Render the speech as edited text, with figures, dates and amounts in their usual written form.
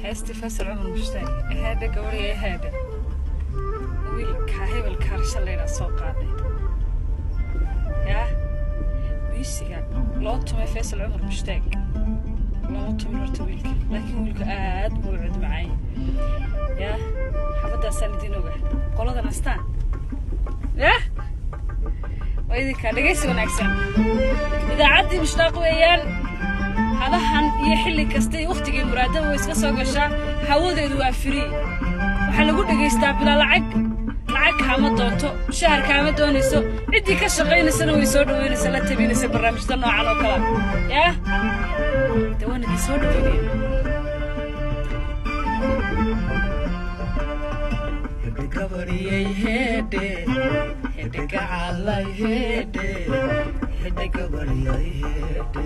Heestii Faysal Cumar Mushtaaq, heedha gabadhiya, heedha wiilka hebel kaarsha laydhaa soo qaaday. Yaa miisiga loo tumay Faysal Cumar Mushtaaq looma tumin horta wiilka, laakiin wiilka aad buu u cod macay. Yaa xabaddaasaan idin oga qoladan astaan. Yaa waa idinkaa dhegaysi wanaagsan. Idaacaddii Mushtaaq weeyaan. Hadahan iyo xilli kasta iyo wakhtigii muraadaba way iska soo gashaa. Hawadeedu waa free, waxaa lagu dhegaystaa bilaa lacag. Lacag kaama doonto, mushahar kaama doonayso, ciddii ka shaqaynaysana way soo dhaweynaysa, la tabinaysa barnaamijda noocan oo kala. Yaa de waan idin soo dhaweynaya. Gabariyay heedhe, hedhe gacalay heedhe, hedhe gabariyay heedhe.